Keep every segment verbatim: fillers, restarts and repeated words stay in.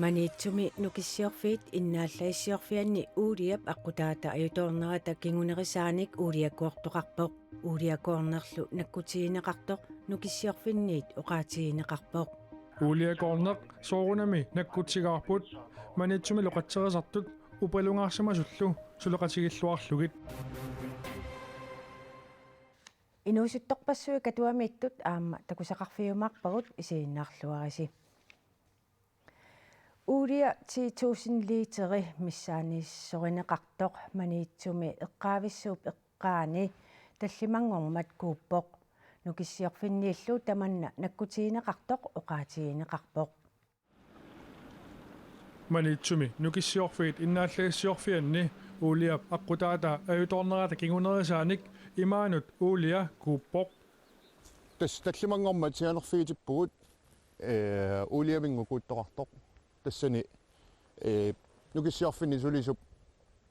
Maniitsumi Nukissiorfiit innaallagissiorfianni Uuliap aqqutaata ajutoornerata kingunerisaanik uuliakoortoqarpoq. Uuliakoornerlu nakkutigineqartoq Nukissiorfinniit oqaatigineqarpoq. Uuliakoorneq soorunami nakkutigaarput, Maniitsumilu qatserisartut upalungaarsimasullu suleqatigilluarlugit. Inuusuttorpassuit Katuamiittut aamma takusaqarfigiumaarpagut, isiginnaarluarisi. Uulia ti tusind literi missaaniissorineqartoq Maniitsumi eqqaavissuup eqqaani tallimanngormat kuuppoq. Nukissiorfinniillu tamanna nakkutigineqartoq oqaatigineqarpoq. Maniitsumi Nukissiorfiit innaallagissiorfianni Uuliap aqqutaata ajutoornerata kingunerisaanik imaanut uulia kuuppoq. Tassa tallimanngormat sianerfigitippugut, ee, uuliaminngooq kuuttoqartoq. Tassani, ee, Nukissiorfinni sulisup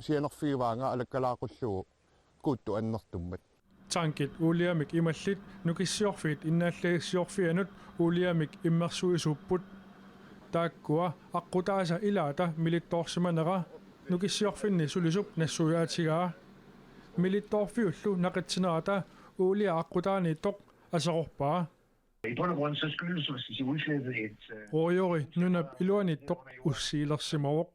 sianerfigivaanga alakkalaaqullugu kuuttut annertummat. Tankit uuliamik imallit Nukissiorfiit innaallagissiorfianut uuliamik immersuisuupput. Taakkua aqqutaasa ilaata milittoorsimanera Nukissiorfinni sulisup nassuiaatigaa. Milittoorfiullu naqitsinerata uulia aqqutaaniittoq aserorpaa. I bund og grund så skyldes, hvad skal jeg sige, udslippet et, øh, Råjori nunap iluaniittoq ussiilersimavoq.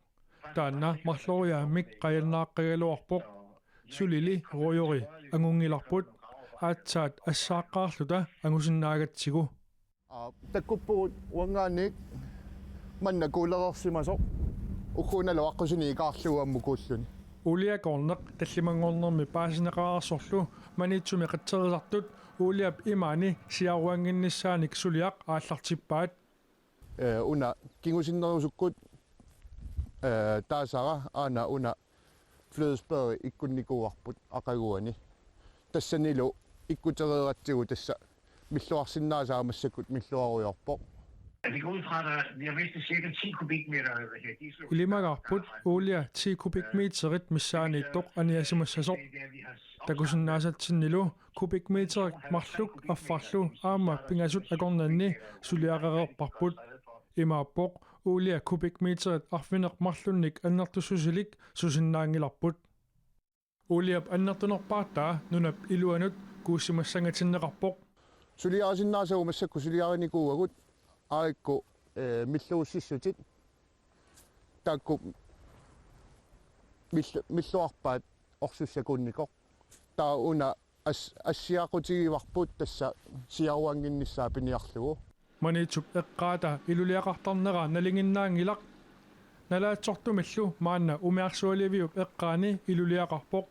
Taanna marloriaammik qajannaaqqagaluarpoq. Sulili råjori angunngilarput. Aatsaat assaaqqaarluta angusinnaagatsigu. Aa, takkuppugut uanngaanniit manna kuulereersimasoq. Ugguuna luaqqusini ikaarlugu ammut kuulluni. Uuliakoorneq tallimanngornermi paasineqareersorlu Maniitsumi qatserisartut uuliap imaani siaruannginnissaanik suliaq aallartippaat. Ee, una kingusinnerusukkut, ee, taasara aana una flødesbede ikkunnikuuarput aqaguani. Tassanilu ikkutereeratsigu tassa milluarsinnaasaa massakkut milluarujoorpoq. Altså, vi går ud fra, at der, vi har mistet cirka ti kubikmeter, øh, hvad hedder det, diesel. Ilimagaarput uulia ti kubikmeterit missaaniittoq aniasimassasoq. Takusinnaasatsinnilu kubikmeterit marluk affarlu aamma pingasut akornanni suliaqareerparput. Imaappoq uulia kubikmeterit arfineq-marlunnik annertussusilik susinnaanngilarput. Uuliap annertunerpaartaa nunap iluanut kuussimassangatinneqarpoq. Suliarisinnaasavut massakkut suliarinikuuagut, aajuku, ee, milluussissutit. Taakku mill-, milluarpaat orsussakuunnikoq. Taava una as-, assiaqutigivarput tassa siaruannginnissaa piniarlugu. Maniitsup eqqaata iluliaqartarnera nalinginnaanngilaq. Nalaatsortumillu maanna umiarsualiviup eqqaani iluliaqarpoq.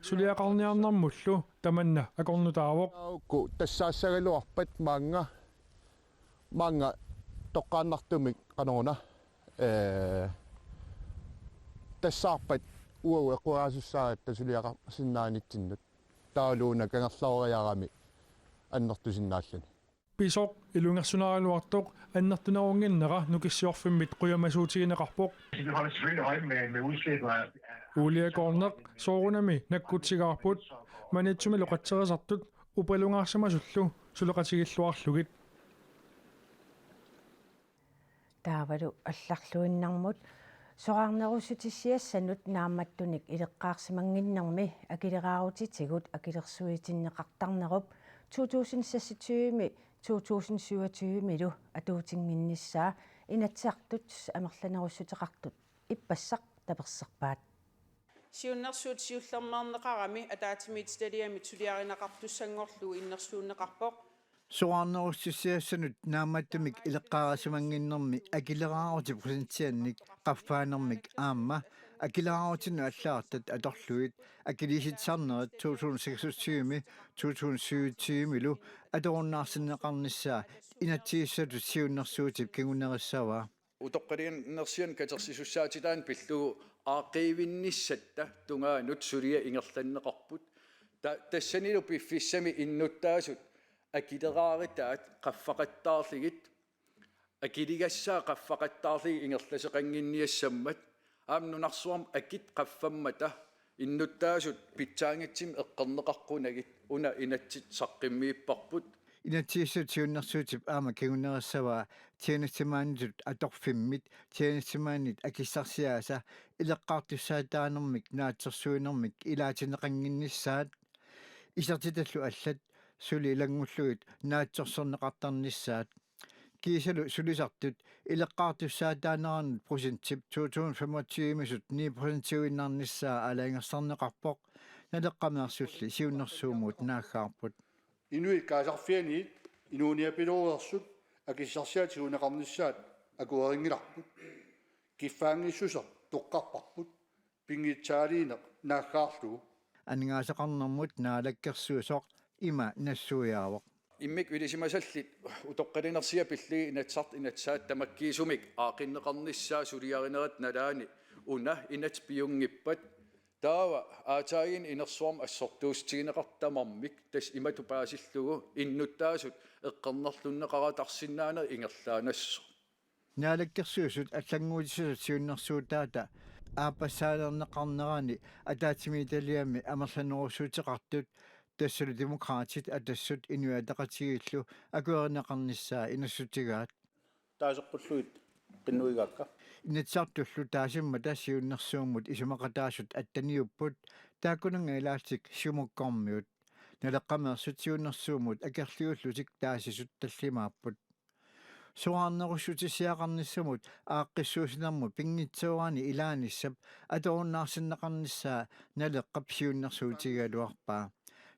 Suliaqarniarnermullu tamanna akornutaavoq. Taakku tassaassagaluarpat maanga, maanga toqqaannartumik qanoruna, ee, tassaarpat uagut eqqoriaasussaagatta suliaqarsinnaanitsinnut. Taavalu una kangerlooriarami annertusinnaalluni. Pisoq ilungersunaraluartoq annertunerunnginnera Nukissiorfimmit qujamasuutigineqarpoq. Vi holder selvfølgelig øje med, med udslippet af, af Uuliakoorneq soorunami nakkutigaarput, Maniitsumilu qatserisartut upalungaarsimasullu suleqatigilluarlugit. Taavalu allarluinnarmut. Soraarnerussutissiassanut naammattunik ileqqaarsimannginnermi akileraarutitigut akilersuitinneqartarnerup to tusind seksogtyve-mi to tusind syvogtyve-milu atuutinnginnissaa Inatsisartut amerlanerussuteqartut ippassaq taperserpaat. Siunnersuut siullermeerneqarami ataatsimiititaliami suliarineqartussanngorlugu innersuunneqarpoq. Soraarnerussutissiassanut naammattumik ileqqaarisimannginnermi akileraarutit procentiannik qaffaanermik aamma akileraarutinnut allagartat atorlugit akiliisitsisarnerit to tusind seksogtyve-mi to tusind syvogtyve-milu atorunnaarsinneqarnissaa inatsisissatut siunnersuutip kingunerissavaa. Utoqqalinersianut katersisussaatitaaneq pillugu aaqqiivinnissatta tungaanut suliaq ingerlanneqarput. Ta-, tassanilu piffissami innuttaasut akileraarutaat qaffaqattaarlugit, akiligassaat qaffaqattaarlugit ingerlasoqannginniassammat, aamma nunarsuarmi akit qaffammata innuttaasut pitsaanngitsumik eqqorneqaqqunagit una inatsit saqqummiupparput. Inatsisissatut siunnersuutip aamma kingunerissavaa tjenestemanitut atorfimmit tjenestemandit akissarsiaasa ileqqaartussaataanermik naatsorsuinermik ilaatinneqannginnissaat, isertitallu allat suli ilanngullugit naatsorsorneqartarnissaat. Kiisalu sulisartut ileqqaartussaataaneranut procentip to tusind femogtyve-misut ni procentiuinnarnissaa aalajangersarneqarpoq, Naleqqameersulli siunnersuummut naaggaarput. Inuit kaasarfianit inuuniapiloreersut akissarsiaat tiguneqarnissaat akuerinngilarput. Kiffaanngissuseq toqqarparput. Pinngitsaaliineq naaggaarlugu. Aningaasaqarnermut naalakkersuisoq ima nassuiaavoq. Immikkut ilisimasallit utoqqalinersiat pillugit Inatsisartut inatsisaat tamakkiisumik aaqqinneqarnissaa suliarinerata nalaani una inatsit piunngippat. Taava aatsaannguaq inersuarmi assortuussutigineqartoq tamarmik tassa imatut paasillugu innuttaasut eqqornerlunneqaratarsinnaaneq ingerlaannassaaq. Naalakkersuisut allannguutissatut siunnersuutaata aappassaalerneqarnerani ataatsimiititaliami amerlanerussuteqartut, tassalu Demokraatit, Atassut Inuit Ataqatigiillu akuerineqarnissaa inassutigaat. Taaseqqullugit qinnuigaakka. Inatsisartullu taasimmata siunnersuummut isumaqataasut atteniupput, taakkunannga ilaatigut Siumukkormiut. Naleqqameersut siunnersuummut akerliullutik taasisut tallimaapput. Soraarnerussutissiaqarnissamut aaqqissuussinermut pinngitsoorani ilaanissap atorunnaarsinneqarnissaa Naleqqap siunnersuutigigaluarpaa.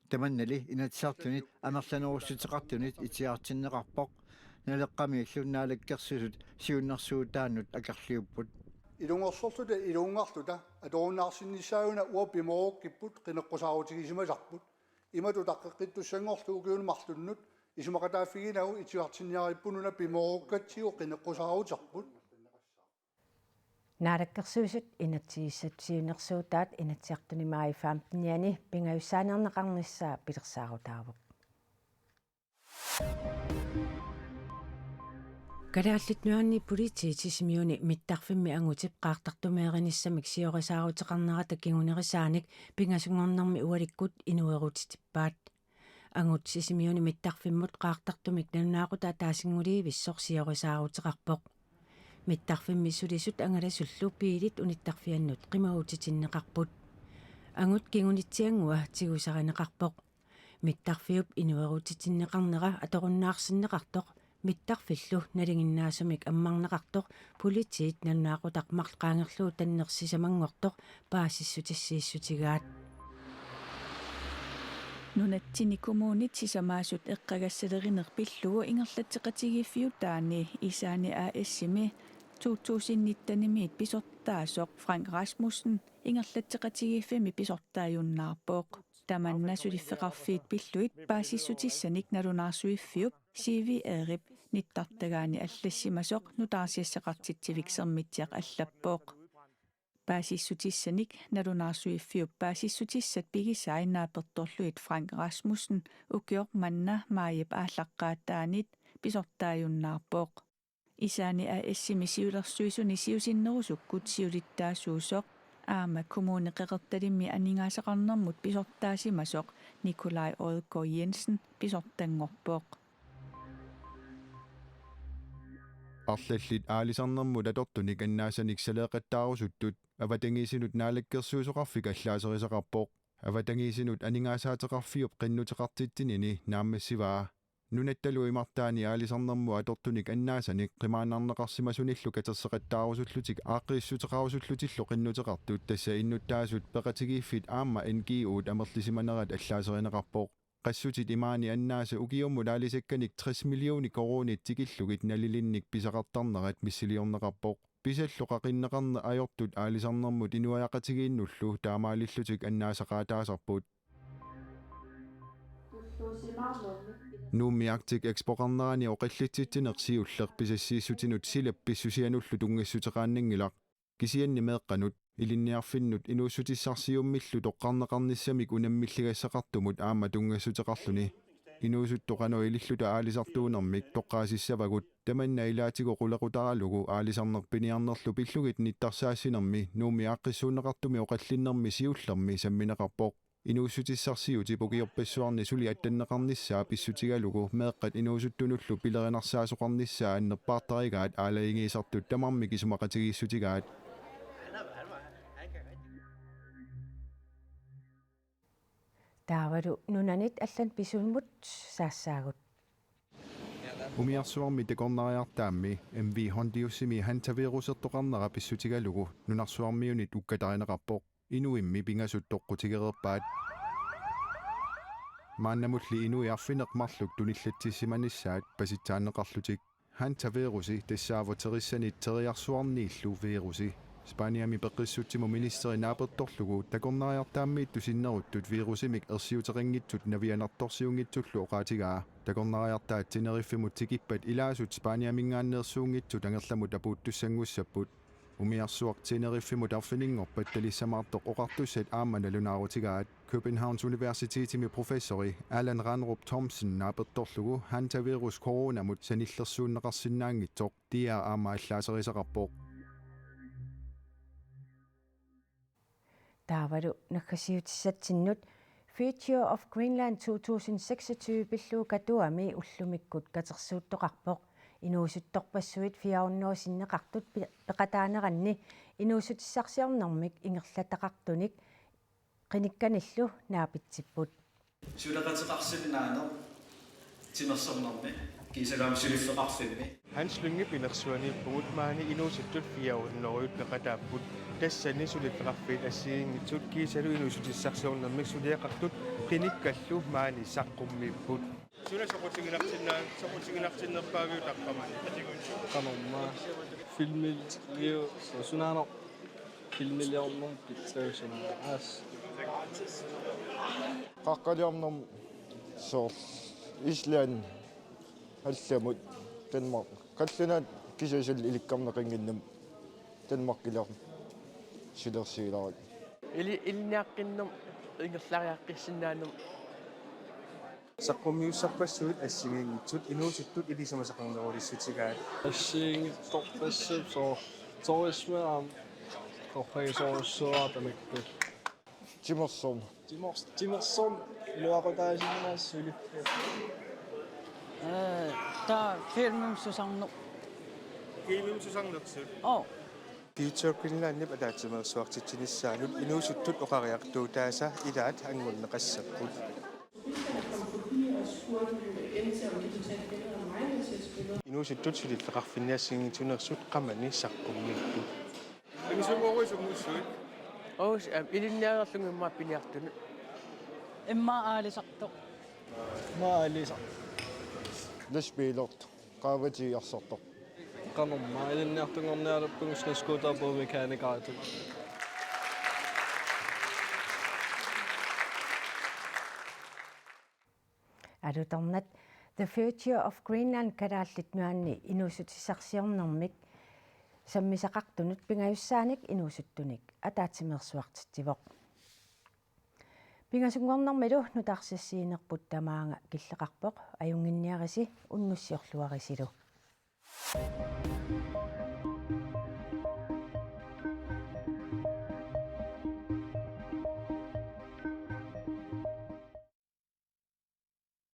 Tamannali Inatsisartunit amerlanerussuteqartunit itigartinneqarpoq, Naleqqamiillu Naalakkersuisut siunnersuutaannut akerliupput. Ilungersorluta iluunngarluta atorunnaarsinnissaajuna uanga pimoorukkipput qineqqusaarutigisimasarput. Imatut taqqeqqittussanngorlugu ukiunut marlunnut isumaqataaffiginagu itigartinniaripput una pimoorukkatsigu qineqqusaaruterput. Naalakkersuisut inatsisissatut siunnersuutaat Inatsisartuni maaji femtenianni pingajussaaneerneqarnissaa pilersaarutaavoq. Kalaallit Nunaanni politiit Sisimiuni mittarfimmi angutip qaartartumeerinissamik siorisaaruteqarnerata kingunerisaanik pingasunngornermi ualikkut inuerutitippaat. Angut Sisimiuni mittarfimmut qaartartumik nalunaaqutaq ataasinngulivissoq siorisaaruteqarpoq. Mittarfimmi sulisut angalasullu biilit unittarfiannut qimagutitinneqarput. Angut kingunitsianngua tigusarineqarpoq. Mittarfiup inuerutitinneqarnera atorunnaarsinneqartoq mittarfillu nalinginnaasumik ammarneqartoq politiit nalunaaqutaq marluk qaangerlugu tanneq sisamanngortoq paasissutissiissutigaat. Nunatsinni kommunit sisamaasut eqqagassalerineq pillugu ingerlatseqatigiiffiutaani Isaani A/S-imi to tusind nitten-imiit pisortaasoq Frank Rasmussen ingerlatseqatigiiffimmi pisortaajunnaarpoq. Tamanna suliffeqarfiit pillugit paasissutissanik nalunaarsuiffiup C V R-ip nittartagaani allassimasoq nutaarsiassaqartitsivik Sermitsiaq allappoq. Paasissutissanik nalunaarsuiffiup paasissutissat pigisai naapertorlugit Frank Rasmussen ukioq manna maajip aallaqqaataanit pisortaajunnaarpoq. Isaani A/S-imi siulersuisuni siusinnerusukkut siulittaasuusoq aamma Kommune Qeqertalimmi aningaasaqarnermut pisortaasimasoq Nikolaj Odgaard Jensen pisortanngorpoq. Arlallit aalisarnermut atortunik annaasanik saleeqattaarusuttut avatangiisinut naalakkersuisoqarfik allaaserisaqarpoq. Avatangiisinut aningaasaateqarfiup qinnuteqartitsinini naammassivaa. Nunattalu imartaani aalisarnermut atortunik annaasanik qimaannarneqarsimasunillu katerseqattaarusullutik aaqqiissuteqarusullutillu qinnuteqartut, tassa innuttaasut peqatigiiffit aamma N G O-t amerlisimanerat allaaserineqarpoq. Qassutit imaani annaasat ukiummut aalisakkanik tres millioner koruunit tikillugit nalilinnik pisaqartarnerat missiliorneqarpoq. Pisallu qaqinneqarneq ajortut aalisarnermut inuiaqatigiinnullu taamaalillutik annaasaqaataasarput. Nuummi Arctic Expoqarnerani oqallitsitsineq siulleq pisassiissutinut silap pissusianullu tunngassuteqaannanngilaq. Kisianni meeqqanut, ilinniarfinnut inuussutissarsiummillu toqqarneqarnissamik unammilligassaqartumut aamma tunngassuteqarluni. Inuusuttut qanoq ililluta aalisartuunermik toqqaasissavagut, tamanna ilaatigut qulequtaralugu aalisarneq piniarnerlu pillugit nittarsaassinermi Nuummi aaqqissuunneqartumi oqallinnermi siullermi sammineqarpoq. Inuussutissarsiutip ukiorpassuarni suli attanneqarnissaa pissutigalugu meeqqat inuusuttunullu pilerinarsaassoqarnissaa annerpaartarigaat aalajangiisartut tamarmik isumaqatigiissutigaat. Taavalu nunanit allanit pisummut saassaagut. Umiarsuarmi takornariartaammi M V Hondiusimi hantavirusertoqarnera pissutigalugu nunarsuarmiunit ukkatarineqarpoq. Inuimmi pingasut toqqutigereerpaat. Maannamulli inuit arfineq-marluk tunillatsissimanissaat pasitsaanneqarlutik. Hantavirusi tassaavoq terissanit teriarsuarniillu virusi. Spaniami peqqissutsimut ministeri naapertorlugu takornariartaammiittut sinneruttut virusimik ersiuteqanngitsut navianartorsiunngitsullu oqaatigaa. Takornariartaat Teneriffemut tikippat ilaasut Spaniaminngaanneersuunngitsut angerlamut apuuttussanngussapput. Umiarsuaq Teneriffemut arfininngorpat talissamaartoq oqartussat aamma nalunaarutigaat. Københavns Universitetimi professori Allan Randrup Thomsen naapertorlugu hantavirus coronamut sanillersuunneqarsinnaanngitsoq D R aamma allaaserisaqarpoq. Taavalu naggasiutissatsinnut Future of Greenland to tusind seksogtyve pillugu Katuami ullumikkut katersuuttoqarpoq. Inuusuttorpassuit fire hundrede sinneqartut pe-, peqataaneranni inuussutissarsiornermik ingerlataqartunik qinikkanillu naapitsipput. Suleqateqarsinnaaneq timersornermi kiisalu aamma suliffeqarfimmi. Hans Lyngep inersuaniippugut, maani inuusuttut fire hundrede peqataapput. Tassani suliffeqarfiit assigiinngitsut kiisalu inuussutissarsiornermik suliaqartut qinikkallu maani saqqummiipput. Suna soqutiginarsinnaa-, soqutiginarsinnerpaaviuk taqqamani? Qanormaa. Filmiliu-, sunaana filmiliornermut pitsaasunaa. Aas. Qaqqaliornermut soorlu Island allamut Danmark. Qallunaat kisianni ilikkarneqannginnami Danmarkiliorneq silersiilaarlugu. Ili-, ilinniaqqinnermut ingerlariaqqissinnaanermut. Saqqummiussarpassuit assigiinngitsut inuusuttut ilisimasaqarnerulissutigaat. Assigiinngitsorpassuit soorlu turisme aamma torragisorujussuuara tamakku. Timersorneq. Timers-, timersorneq iluaqutaasinnaasut suliffeqarfik. Ee, taava filmimik susarneq. Filmimik susarnersut. Oo. Future Greenlandip ataatsimeersuartitsinissaanut inuusuttut oqariartuutaasa ilaat angunneqassapput. Inuusuttut suliffeqarfinni assigiinngitsuneersut qamani saqqummiipput. Angisuugoruisunnguussuit. Uus, am, ilinnialerlunga immaqa piniartunut. Immaqa aalisartoq. Immaqa aalisartoq. Lastbiilertoq. Qaavatigiarsortoq. Qanormaa ilinniartunngornialerpugut snescooterpugut mekanikeritut. Alutornaq The Future of Greenland Kalaallit Nunaanni inuussutissarsiornermik sammisaqartunut pingajussaanik inuusuttunik ataatsimeersuartitsivoq. Pingasunngornermilu nutaarsiassiinerput tamaanga killeqarpoq, ajunnginniarisi unnussiorluarisilu.